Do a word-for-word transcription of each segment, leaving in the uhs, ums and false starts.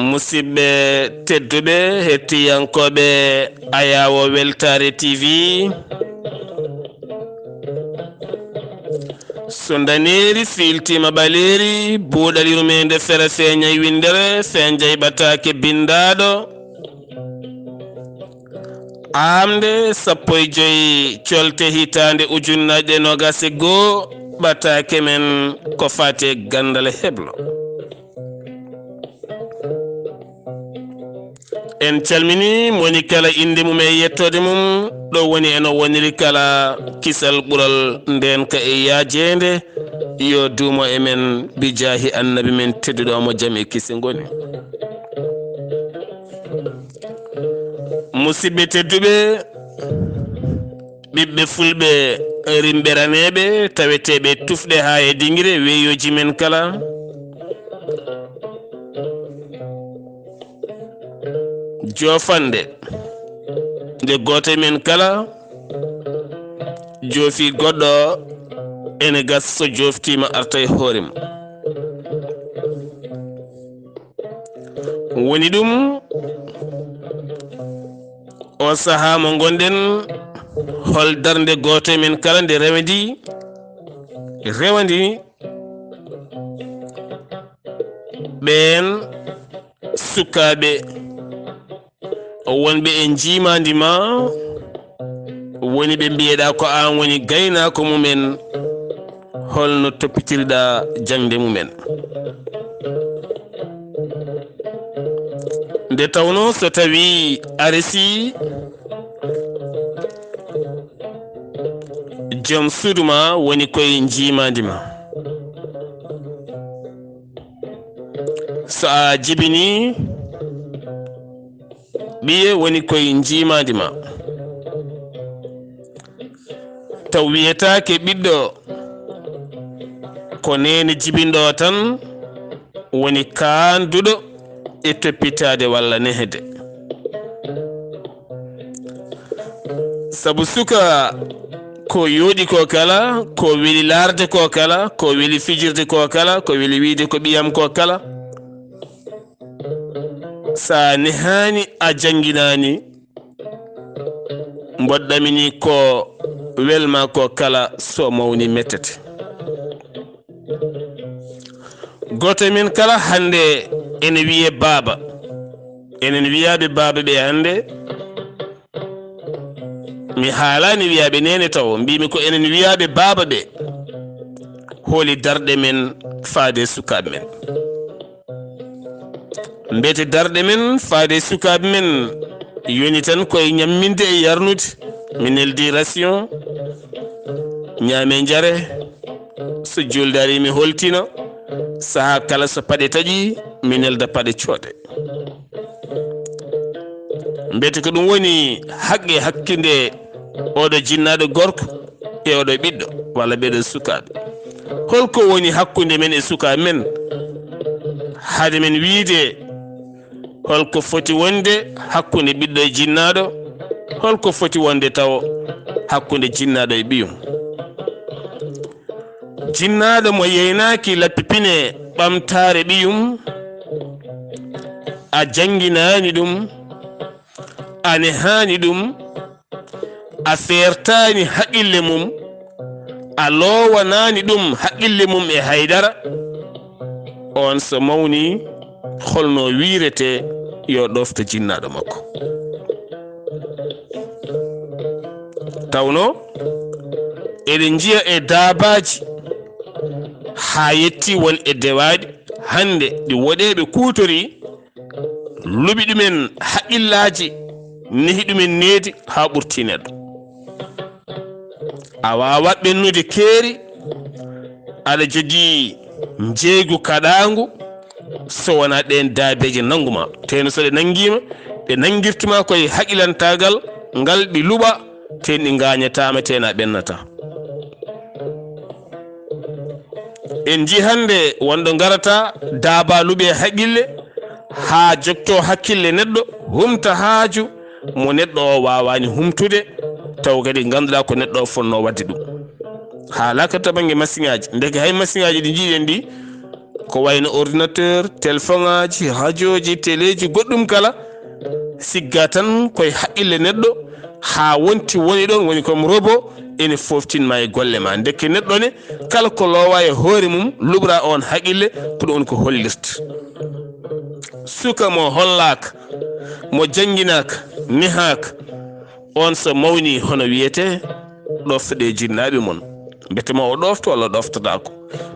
Musidɓe tedduɓe, hettiyankooɓe Ayaawo Weltaare T V, so ndaneeri fiiltiima ɓaleeri, buuɗal yurmeende fera feeñay winndere, feeñay ɓataake binndaaɗo. Aamnde sappo e joy colte hitaande ujunnaaje noogaas e goo, ɓataake men ko faati e ganndal heblo. En calminii mo woni kala innde mum e yettoode mum, ɗo woni e no woniri kala, kisal ɓural ndeenka e yaajeende, yo duumo e men, bijaahi annabi men tedduɗo mo jam e kise ngoni. Musidɓe tedduɓe, ɓiɓɓe fulɓe rimɓe raneeɓe, taweteeɓe tufɗe haa e dingire, weeyooji men kala, joofannde nde gooto e men kala joofi goɗɗo, ene gasa so jooftiima arta e hoore mum. Woni ɗum, oo sahaa mo ngonɗen, hol darnde gooto e men kala nde rewandi, rewandi ɓeen sukaaɓe wonɓe e njiimaandi ma, woni ɓe mbiyeɗaa ko aan woni gaynaako mumen, holno toppitirɗaa jaŋde mumen? Nde tawnoo so tawii a resii joom suudu ma woni koye njiimaandi ma, so a jibinii ɓiye woni koye njiimaandi ma. Taw wiyetaake ɓiɗɗo, ko neene jibinɗo tan woni kaanduɗo e toppitaade walla nehde. Sabu suka ko yooɗi ko kala, ko weli laarde ko kala, ko weli fijirde ko kala, ko weli wiyde ko ɓiyam ko kala, so a nehaani, a jannginaani, mboɗɗamini ko welma ko kala so mawni mettete. Gooto e men kala hannde ene wiye baaba. Enen wiyaaɓe baaba ɓe hannde, mi haalaani wiyaaɓe neene tawo, mbimi ko enen wiyaaɓe baaba ɓe. Holi darɗe men faade sukaaɓe men? Mbete darɗe men faade sukaaɓe men yoni tan koye ñamminde e yarnude? Mi neldi ration, ñaame njare, so julde ari mi holtino, sahaa kala so paɗe taƴi mi nelda paɗe cooɗe. Mbete ko ɗum woni haqqe hakkunde oɗo jinnaaɗo gorko e oɗo ɓiɗɗo walla ɓeɗo sukaaɓe? Holko woni hakkunde men e sukaaɓe men? Hade men wiide holko foti wonde hakkunde ɓiɗɗo e jinnaaɗo, holko foti wonde tawo hakkunde jinnaaɗo e ɓiyum? Jinnaaɗo mo yeynaaki lappi pine ɓamtaare ɓiyum, a jannginaani ɗum, a nehaani ɗum, a feertaani haqqille mum, a loowanaani ɗum haqqille mum e haydara, oon so mawni, holno wiirete yo ɗofto jinnaaɗo makko? Tawno eɗen njiya e daabaaji haa yetti won e dewaaɗi hannde ɗi woɗeeɓe kuutori, luɓi ɗumen haqqillaaji, nehi ɗumen needi haa ɓurti neɗɗo. A waawaa ɓennude keeri, aɗa jogii njeeygu kaɗaangu, so wonaa ɗeen daabeeje nanngu ma. Teno so ɗe nanngiima, Ɓe nanngirtuma koye haqilantaagal ngal, ɓe luɓa, teen ɗi ngaañataama, teen a ɓennata. En njii hannde wonɗo ngarata daaba luɓe haqille, haa jogto hakkille neɗɗo, humta haaju mo neɗɗo o waawaani humtude, taw kadi ngannduɗaa ko neɗɗo o fotnoo waɗde ɗum. Haalaaka to bannge masiŋaaji, ndeke hay masiŋaaji ɗi njiiɗen ɗi, ko wayno ordinateur, telefoŋaaji, rajooji, teleeji, goɗɗum kala, sigga tan koye haqqille neɗɗo, haa wonti woni ɗon, woni comme robot, ene fooftinma e golle ma. Ndeke neɗɗo ne, kala ko loowa e hoore mum, luɓra on haqqille, ko ɗum woni ko hollirta. Suka mo hollaaka, mo jannginaaka, nehaaka, on so mawni hono wiyete ɗoftoɗe jinnaaɓe mon. Mbete ma o ɗofto walla ɗoftotaako.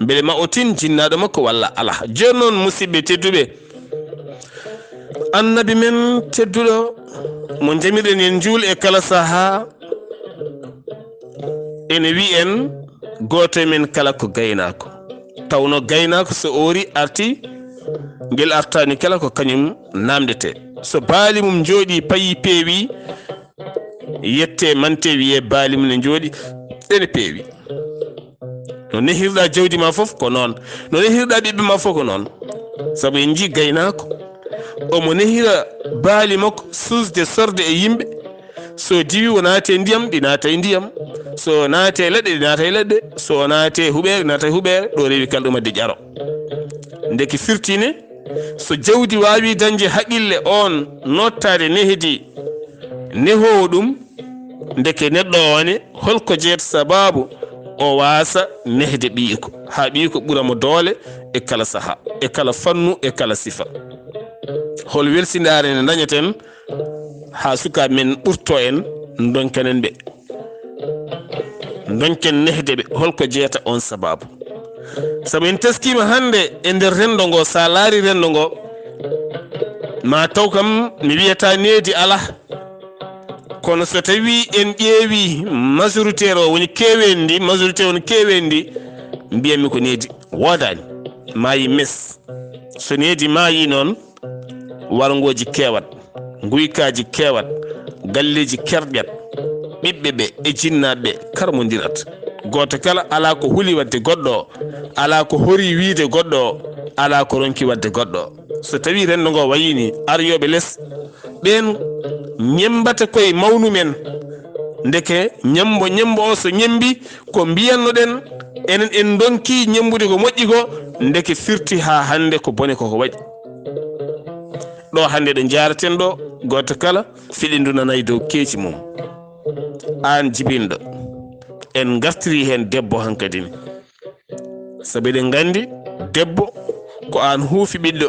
Mbele ma o tin jinnaaɗo makko walla alaa. Jooni noon, musidɓe tedduɓe, Annabi men tedduɗo mo jamiɗen en juul e kala sahaa, ene wi'i en gooto e men kala ko gaynaako. Tawno gaynaako so oori arti, ngel artaani kala ko kañum naamndete. So baali mum njooɗi payi peewi, yette mante wiye baali mum ne njooɗi ene peewi. No nehirɗa jawdi ma fof ko noon. No nehirɗa ɓiɓɓe ma fof ko noon. Sabu en njii gaynaako. Omo nehira baali makko suusde sorde e yimɓe. So diwi o naate ndiyam, ɗi naata e ndiyam. So naate leɗɗe, ɗi naata e leɗɗe. So naate huɓeere, ɗi naata e huɓeere. Ɗo rewi kala ɗum addi ƴaro. Ndeke firtine, so jawdi waawi dañde haqqille on nottaade nehdi nehoowo ɗum, ndeke neɗɗo o ne, holko jeeyata sabaabu o waasa nehde ɓiyiko, haa ɓiyiko ɓura mo doole e kala sahaa, e kala fannu, e kala sifa? Hol welsindaare nde ndañeten haa sukaaɓe men ɓurto en, ndonkanen ɓe? Ndonken nehde ɓe, holko jeeyata on sabaabu? Sabu en teskiima hannde e nder renndo ngo, so a laari renndo ngo, ma taw kam mi wiyata needi alaa. Kono so tawi en ƴeewi majoritaire o, woni keeweendi, majorité woni keeweendi, mbiyanmi ko needi woodaani, maayi mes. So needi maayi noon, warngooji keewat, nguykaaji keewat, galleeji kerƴat, ɓiɓɓe ɓe e jinnaaɓe ɓe karmondirat. Gooto kala alaa ko huli waɗde goɗɗo o, alaa ko horii wiyde goɗɗo o, alaa ko ronki waɗde goɗɗo o. So tawii renndo ngo wayii nii, aroyooɓe les ɓeen ñemmbata koye mawnu men. Ndeke ñemmbo, ñemmbo o so ñemmbi, ko mbiyanno-ɗen, enen en ndonki ñemmbude ko moƴƴi ko, ndeke firti haa hannde ko bone koko waɗi. Ɗo hannde ɗo njaaraten ɗo, gooto kala fiɗindu nana e dow keeci mum. Aan jibinɗo, en ngartiri heen debbo hankadi ne. Sabu eɗen nganndi debbo ko aan huufi ɓiɗɗo,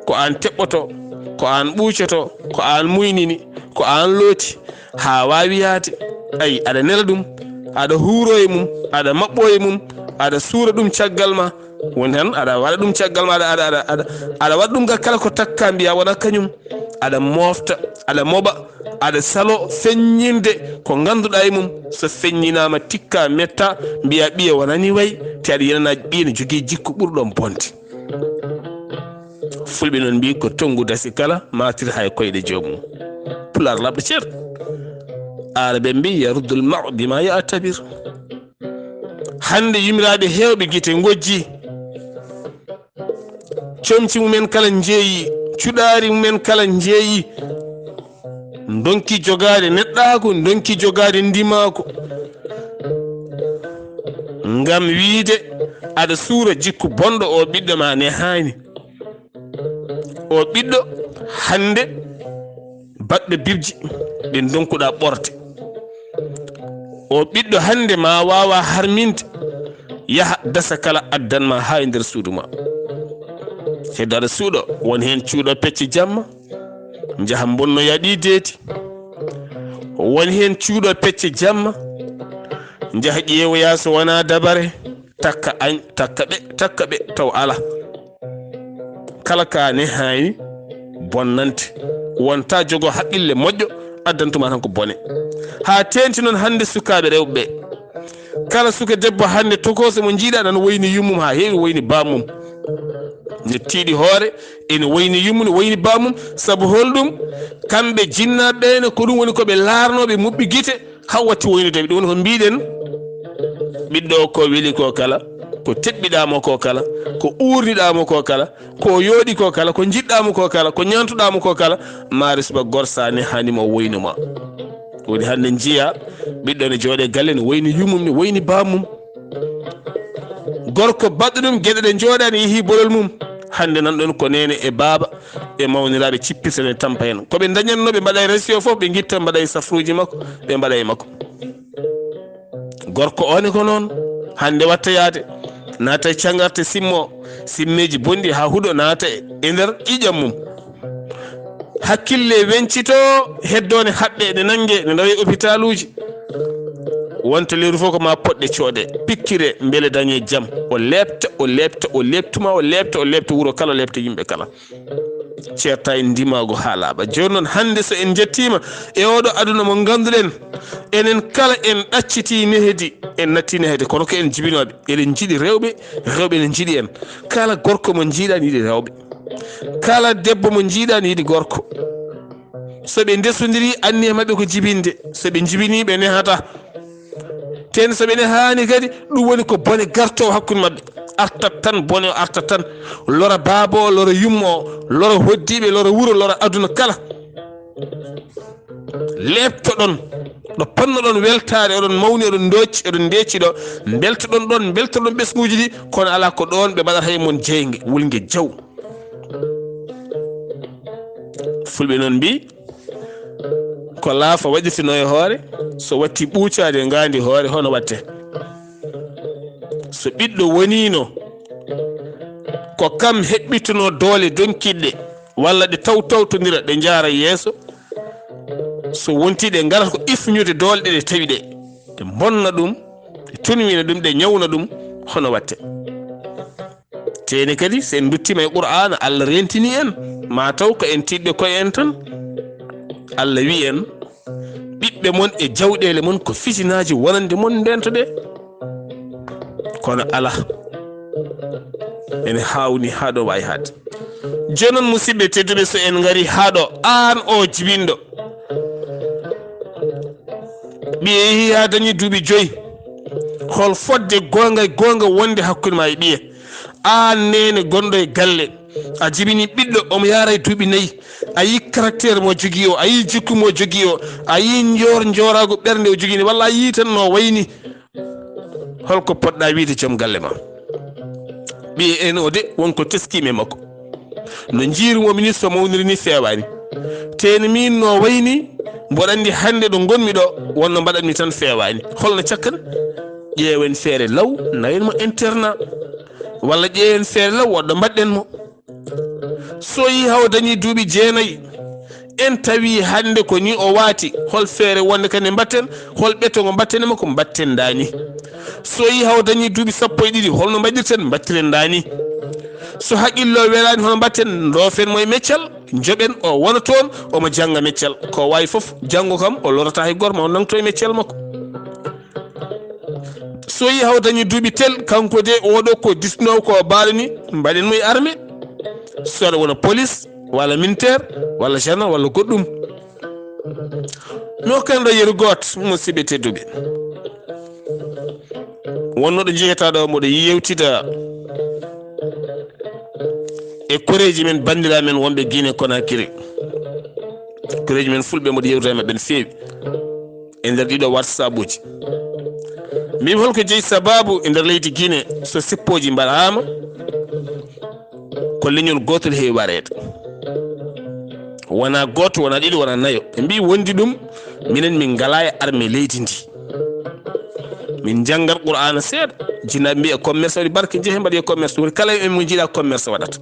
ko aan teɓɓoto, ko aan ɓuucoto, ko aan muynini, ko aan looti haa waawi yahde. Ayi, aɗa nela ɗum, aɗa huuro e mum, aɗa maɓɓo e mum, aɗa suura ɗum caggal ma. Woni tan aɗa waɗa ɗum caggal ma, aɗa, aɗa, aɗa, aɗa, aɗa waɗa ɗum ngal kala ko takka mbiya wona kañum. Aɗa moofta, aɗa moɓa, aɗa salo feññinde ko ngannduɗaa e mum. So feññinaama tikka metta, mbiya ɓiya wonani way, te aɗa yenana ɓiya ne jogii jikku ɓurɗo bonde. Fulɓe noon mbii ko tonngu dasi kala, maatir hay koyɗe joomum. Pulaar laɓɗo cer. Aarabe mbii, "Yaruddul mar'u bima ya'tabir." Hannde yumiraaɓe heewɓe gite ngojji, comci mumen kala njeeyi, cuɗaari mumen kala njeeyi, ndonki jogaade neɗɗaaku, ndonki jogaade ndimaaku. Ngam wiide aɗa suura jikku bonɗo o ɓiɗɗo ma ne haani. O ɓiɗɗo hannde baɗɗo bibji ɗi ndonkuɗaa ɓorde. O ɓiɗɗo hannde ma waawa harminde, yaha dasa kala addan ma haa e nder suudu ma. Heddo aɗa suuɗo, won heen cuuɗo pecce jamma, njaha mbonnoya ɗi deedi. Won heen cuuɗo pecce jamma, njaha ƴeewoya so wonaa dabare, takka añ, takka ɓe, takka ɓe, taw alaa. Kala ka ne haani bonnante, wonta jogo haqqille moƴƴo, addantuma tan ko bone. Haa teenti noon hannde sukaaɓe rewɓe ɓe. Kala suka debbo hannde tokooso mo njiiɗaa nana woyni yummum haa heewi woyni bammum. Ne tiiɗi hoore, ene wayni yummum, ne wayni bammum. Sabu holɗum? Kamɓe jinnaaɓe ɓe ne, ko ɗum woni ko ɓe laarnooɓe muɓɓi gite, haa watti waynude ɓe. Ɗum woni ko mbiɗen, ɓiɗɗo o ko weli ko kala, ko teɓɓiɗaa mo ko kala, ko uurniɗaa mo ko kala, ko yooɗi ko kala, ko njiɗɗaa mo ko kala, ko ñaantuɗaa mo ko kala, maari suba gorsaani hani mo waynu ma. Woni hannde njiya ɓiɗɗo ne jooɗe galle, ne wayni yummum, ne wayni bammum. Gorko baɗɗo ɗum geɗe ɗe njooɗaani, yehi bolol mum. Hannde nan ɗon ko neene e baaba e mawniraaɓe cippirta ne tampa en. Ko ɓe ndañatno ɓe mbaɗa e ratio fof, ɓe ngitta mbaɗa e safruuji makko, ɓe mbaɗa e makko. Gorko o ne ko noon. Hannde watta yaade, naata e cangarte simmo, simmeeji bonɗi haa huɗo naata e nder ƴiiƴam mum. Hakkille wencito, heddoone haɓɓe, ne nannge, ne ndawe opitaluuji. Wonta lewru fof ko ma poɗɗe coode, pikkire, mbele dañe jam. O leepta, o leepta, o leeptuma, o leepta, o leepta wuro kala, o leepta yimɓe kala. Ceerta e ndimaagu haa laaɓa. Jooni noon, hannde so en njettiima e oɗo aduna mo ngannduɗen, enen kala en ɗacciti nehdi, en natti nehdi, kono ko en jibinooɓe. Eɗen njiɗi rewɓe, rewɓe ne njiɗi en. Kala gorko mo njiiɗaa ne yiɗi rewɓe. Kala debbo mo njiiɗaa ne yiɗi gorko. So ɓe ndesondiri, anniya maɓɓe ko jibinde. So ɓe njibinii, ɓe nehata. Tee ne so ɓe nehaani kadi, ɗum woni ko bone gartoowo hakkunde maɓɓe. Artat tan, bone o artat tan. Lora baaba o, lora yumma o, lora hoddiiɓe, lora wuro, lora aduna kala. Leeptoɗon, ɗo ponnoɗon weltaare, oɗon mawni, oɗon ndooci, oɗon ndeeci ɗo, mbeltoɗon ɗon, mbeltoɗon ɓesnguuji ɗi, kono alaa ko ɗoon ɓe mbaɗata e mon jeynge, wulnge jaw. Fulɓe noon mbii, ko laafa waɗirtino e hoore, so watti ɓuucaade ngaandi hoore, hono watte? So ɓiɗɗo woniino ko kam heɓɓitunoo doole donkiiɗe, walla ɗe tawtawtondira, ɗe njaara yeeso, so wontii ɗe ngarata ko ifñude doole ɗe ɗe tawi ɗe, ɗe mbonna ɗum, ɗe tunwina ɗum, ɗe ñawna ɗum, hono watte? Teeni kadi, so en nduttiima e Qur'aana, Allah reentini en, ma taw ko en tiiɗɓe koye en tan. Allah wi'i en, ɓiɓɓe mon e jawɗeele mon ko fitinaaji wonande mon ndeentoɗe. Kono alaa, ene haawni haa ɗo waawi haade. Jooni noon, musidɓe tedduɓe, so en ngarii haa ɗo, aan o jibinɗo, ɓiye yehi haa dañi duuɓi joyi, hol fodde goonga e goonga wonde hakkunde ma e ɓiye? Aan neene gonɗo e galle, a jibini ɓiɗɗo, omo yaara e duuɓi nayi, a yii caractère mo jogii o, a yii jikku mo jogii o, a yii njoor-, njooraagu ɓernde o jogii ni, walla a yii tan no wayni. Holko poɗɗa wiide joom galle ma? Ɓiye en o de, wonko teskiimi e makko. No njiirumo mi ni, so mawniri ni feewaani. Teeni min no wayni, mboɗo anndi hannde ɗo ngonmi ɗo, wonno mbaɗatmi tan feewaani. Holno cakkan? Ƴeewen feere law, nawen mo internat. Walla ƴeewen feere law, woɗɗo mbaɗɗen mo. So yii haw dañi duuɓi jeenayi, en tawi hannde ko ni o waati, hol feere wonde kadi mbatten, hol ɓetto ngo mbatten mo ko mbatten dani? So yii haw dañi duuɓi sappo e ɗiɗi, holno mbaɗirten? Mbattiren dani. So haqqillo welaani, hono mbatten? Ndoofen mo e meccal, njoɓen o wona toon, omo jannga meccal. Ko waawi fof, janngo kam o lorata hay gooto, ma o nangto e meccal makko. So yii haw dañi duuɓi tel, kanko de oɗo ko disnoowo ko baaɗo ni, mbaɗen mo e armée. So aɗa wona police, walla militaire, walla gendarme, walla goɗɗum. Mi hokkan ɗo yeru gooto, musidɓe tedduɓe. Wonno ɗo njeheta ɗo, mboɗo yewtida e koreeji men, banndiraaɓe men wonɓe Guinée Conakry. Koreeji men fulɓe, mboɗo yewtida e maɓɓe no feewi e nder ɗiɗo WhatsApp uji. Mbimi holko jeyi sababu e nder leydi Guinée so seppooji mbaɗaama, ko leñol gootol heewi wareede. Wona gooto, wona ɗiɗo, wona nayo. Ɓe mbi wondi ɗum, minen min ngalaa e armée leydi ndi. Min njanngat Qur'aana seeɗa. Jinnaaɓe mbiya commerce waɗi barke, njehe mbaɗi e commerce. Woni kala e men mo njiiɗa commerce waɗata.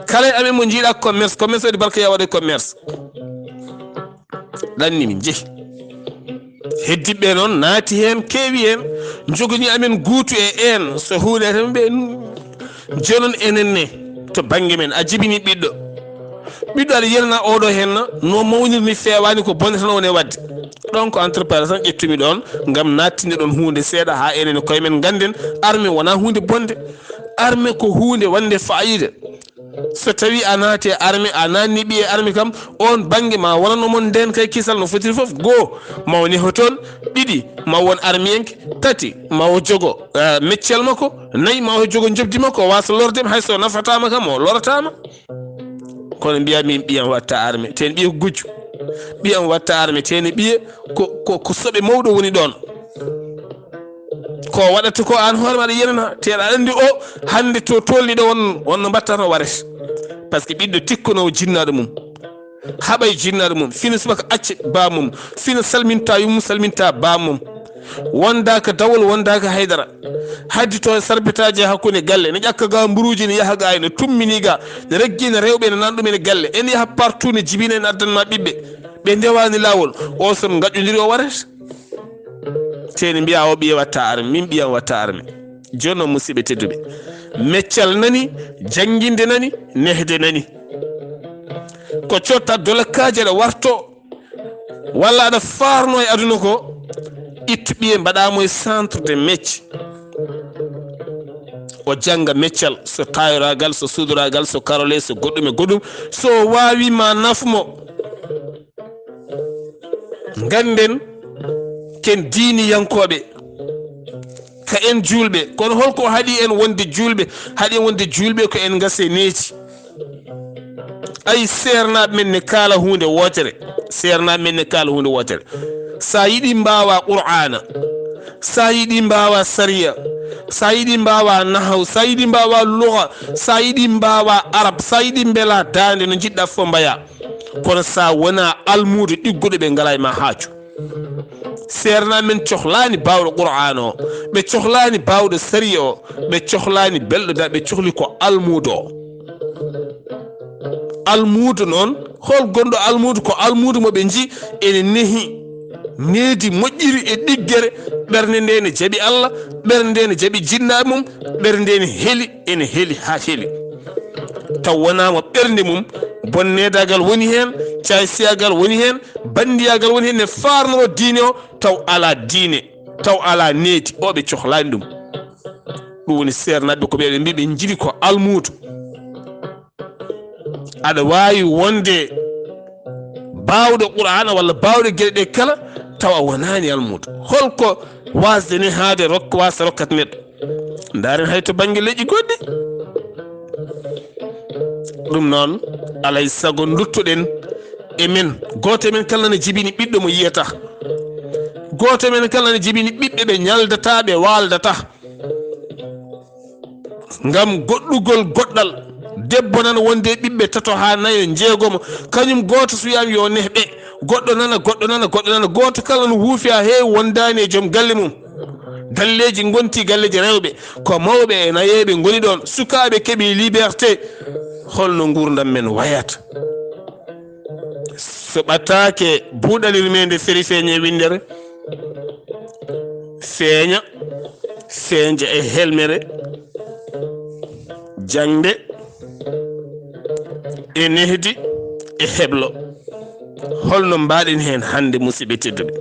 Kala e amen mo njiiɗa commerce, commerce waɗi barke, ya waɗa e commerce. Ɗanni min njehi. Heddiɓe noon naati heen, keewi heen, njogani amen guutu e een, so huunde tan ɓe. Jooni noon enen ne, to bannge men, a jibini ɓiɗɗo. Ɓiɗɗo aɗa yenana oɗo heen na, no mawnir ni feewaani, ko bonde tan o woni e waɗde. Ɗoon ko entrepreneur tan ƴettumi ɗoon, ngam naattinde ɗoon huunde seeɗa, haa enen e koye men ngannden, arme wonaa huunde bonde. Arme ko huunde wonde faayiida. So tawii a naati e arme, a naatni ɓiye arme kam, oon bannge ma wonano mon ndeen kay kisal no fotiri fof. Goo, ma o neho toon. Ɗiɗi, ma won armiyanke. Tati, ma o jogo, eh, meccel makko. Nayi, ma o jogo njoɓdi makko, o waasa lorde ma, hay so nafataama kam, o lorataa ma. Kono mbiya min ɓiyam watta arme, teen ɓiye ko gujjo. Ɓiyam watta arme, teen ɓiye ko, ko, ko soɓe mawɗo woni ɗoon. Ko waɗata ko aan hoore ma aɗa yenana, teen aɗa anndi o hannde to tolni ɗo won, wonno mbattata o waret. Par ce que ɓiɗɗo tikkunoowo jinnaaɗo mum, haɓay jinnaaɗo mum, fina subaka acca baamum, fina salminta yummum, salminta baamum. Wondaaka dawol, wondaaka haydara. Haddi to e sarbetaaji e hakkunde galle, ne ƴakka ga mburuuji, ne yaha ga, ne tummini ga, ne reggi, ne rewɓe, ne nan ɗum e galle. En yaha partout, ne jibina, en addan ma ɓiɓɓe. Ɓe ndewaani laawol, o son ngaƴƴondiri o waret. Teeni mbiya o ɓiye watta arme, min ɓiyam watta arme. Jooni noon, musidɓe tedduɓe, meccal nani, jannginde nani, nehde nani. Ko cotta dolakkaaji aɗa warto, walla aɗa faarno e aduna ko, ittu ɓiye mbaɗa mo e centre de mecce. O jannga meccal, so tayoragal, so sudoragal, so karole, so goɗɗum e goɗɗum, so o waawi ma naf mo. Ngannden ken diiniyankooɓe, ka en juulɓe, kono holko haɗi en wonde juulɓe? Haɗi en wonde juulɓe ko en ngasi neeti. Ay, seernaaɓe men ne kaala huunde wootere. Seernaaɓe men ne kaala huunde wootere. So a yiɗi mbaawa Qur'aana, so a yiɗi mbaawa sariya, so a yiɗi mbaawa nahaw, so a yiɗi mbaawa luga, so a yiɗi mbaawa arab, so a yiɗi mbela daande no njiɗɗa fof mbaya. Kono so a wona almuudo ɗigguɗo, ɓe ngalaa e ma haaju. Seernaaɓe men cohlaani baawɗo Qur'aana o, ɓe cohlaani baawɗo sariya o, ɓe cohlaani belɗo da, ɓe cohli ko almuudo o. Almuudo noon, hol gonɗo almuudo? Ko almuudo mo ɓe nji ene nehi needi moƴƴiri e ɗiggere, ɓernde nde ne jaɓi Allah, ɓernde nde ne jaɓi jinnaaɓe mum, ɓernde nde ne heli, ene heli haa heli. Taw wonaa mo ɓernde mum bonneedaagal woni heen, caay-siyaagal woni heen, banndiyaagal woni heen, ne faarnoro diine o, taw alaa diine, taw alaa needi, o ɓe cohlaani ɗum. Ɗum woni seernaaɓe ko ɓe, ɓe mbi ɓe njiɗi ko almuudo. Aɗa waawi wonde baawɗo Qur'aana walla baawɗo geɗe ɗe kala, tawa a wonaani almuudo. Holko waasde nehaade rok-, waasde rokkata neɗɗo? Ndaaren hay to bannge leƴƴi goɗɗi. Ɗum noon, alay sago nduttoɗen e men. Gooto e men kala na jibini ɓiɗɗo mo yiyata. Gooto e men kala na jibini ɓiɓɓe ɓe ñaldata, ɓe waaldata. Ngam goɗɗugol goɗɗal, debbo nana wonde e ɓiɓɓe tato haa nayo, njeegomo, kañum gooto so wiyaama yo neh ɓe, goɗɗo nana, goɗɗo nana, goɗɗo nana, gooto kala no wuufi haa heewi wondaani e joom galle mum. Galleeji ngonti galleeji rewɓe, ko mawɓe e nayeeɓe ngoni ɗoon, sukaaɓe keɓi liberté. Holno nguurndam men wayata? So ɓataake buuɗal yurmeende feri feeñe winndere, feeña, feeña e helmere, jaŋde, e nehdi, e heblo. Holno mbaɗen heen hannde, musidɓe tedduɓe?